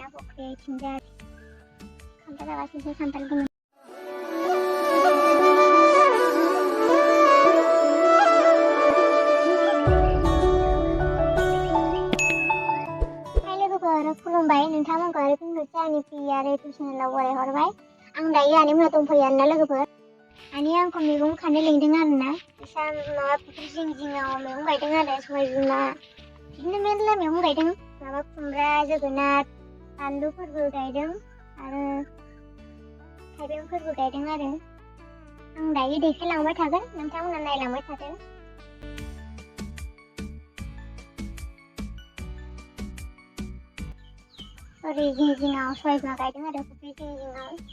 आरोना फख्रिया इथिंजाय खान्थाल जागासिनो खान्थाल गोमोन। हाय लोगोफोर खुलुमबाय नोंथांमोनखौ आरो फिन खेबसे आंनि प्रिय इउटुब चेनेलाव बरायहरबाय। आं दायो आनै मोना दंफैयो आरोना लोगोफोर। आनैया आंखौ मैगं खानो लिंदों आरोना। बिसा माबा फुख्रि जिं जिङाव मैगं गायदों आरो सबाय बिमा बिदिनो मेरला मैगं गायदों। माबा खुमब्रा जोगोनार बानलुफोरबो गायदों आरो थाइबेंफोरबो गायदों आरो। आं दायो देखायलांबाय थागोन नोंथांमोना नायलांबाय थादो। ओरै जिं जिङाव सबाय बिमा गायदों आरो फुख्रि जिं जिङाव।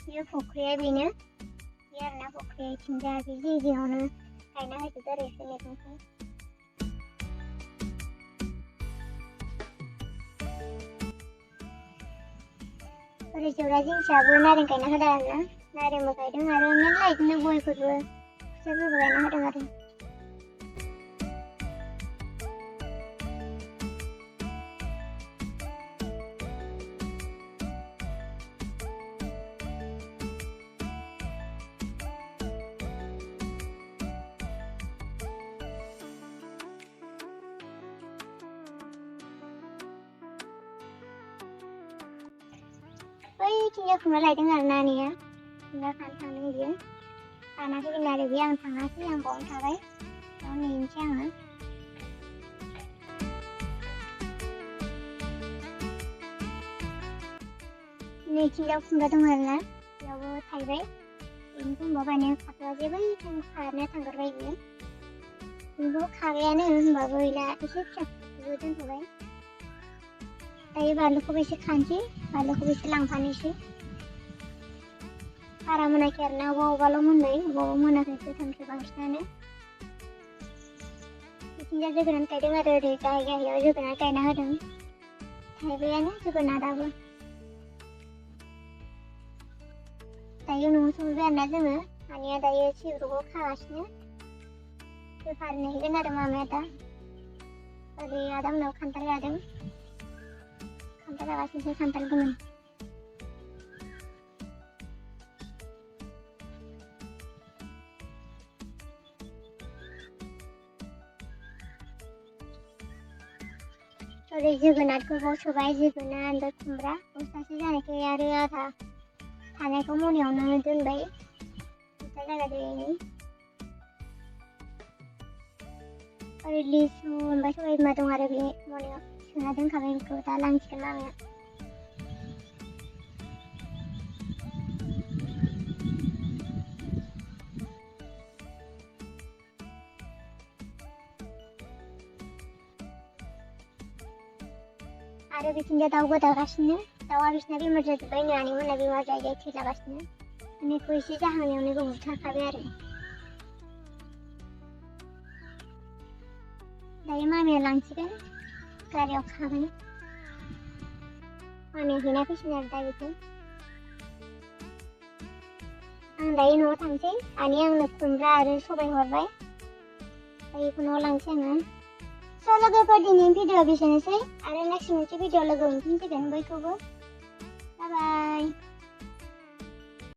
बे फख्रिया बेनो बे आरोना फख्रिया इथिंजाय बे जिं जिङावनो गायना होजोबदों आरो एसे मैगंखौ। ओरै जौरा जिंसाबो नारें गायना होदों आरोना। नारेंबो गायदों आरो मेरला बिदिनो गयफोरबो खुसेरफोरबो गायना होदों आरो। बैथिंजाय खुमब्रा लायदों आरोना आनैया। खुमब्रा खानो थांदों बियो। खाना फैगोन आरो बे आं थाङाखै आं बावनो थाबाय। बेयाव नेनोसै आङो। नैथिंजाय खुमब्रा दं आरोना बेयावबो थायबाय। बेनिखौ होनबा गायनाया खाथ'वाखै बैथिं खारना थांग्रोबाय बियो। बेखौबो खाबायानो होनबाबो गैला एसे फिसा दोनथ'बाय। दायो बानलुखौबो एसे खानोसै बानलुखौबो एसे लांफानोसै। बारा मोनाखै आरोना अबा अबाल' मोनबाय अबा मोनाखै गोथांसो बांसिनानो। बिथिंजाय जोगोनार गायदों आरो ओरै गाहाय गाहायाव जोगोनार गायना होदों। थायबायानो जोगोनाराबो। दायो न'आव सफैबाय आरोना जोङो। आनैया दायो सिब्रुखौ खागासिनो। बेफारिनो हैगोन आरो मामाया दा। ओरै आदामोनाव खान्थाल जादों। खान्थाल जागासिनो खान्थाल गोमोन। ओरै जोगोनारखौ सोबाय जोगोनार ओमफ्राय खुमब्रा बस्थासे जानायखाय आरो आधा थानायखौ मनायावनो दोनबाय। बस्था जायगा गैयैनि। ओरै लिसु ओमफ्राय सबाय बिमा दं आरो बे मनायाव सोना दोनखाबाय बेखौ दा लांसिगोन मामाया। आरो बिथिंजाय दाउ गोदागासिनो। दाउआ बिसिना बेमार जाजोब्बाय नो आनैमोना बेमार जायै थैलागासिनो। आनैखौ एसे जाहांनायावनो बेखौ बुथारखाबाय आरो। दायो मामाया लांसिगोन गारियाव खागोन। मामाया हैना फैसिगोन आरो दा बेखौ। आं दायो न'आव थांसै। आनैया आंनो खुमब्रा आरो सबाय हरबाय। दायो बेखौ न'आव लांसै आङो। स' लोगोफोर दिनैनि भिडिअ'आ बेसेनोसै आरो नेक्स्ट मोनसे भिडिअ लोगो मोनफिनसिगोन बयखौबो। बाय बाय।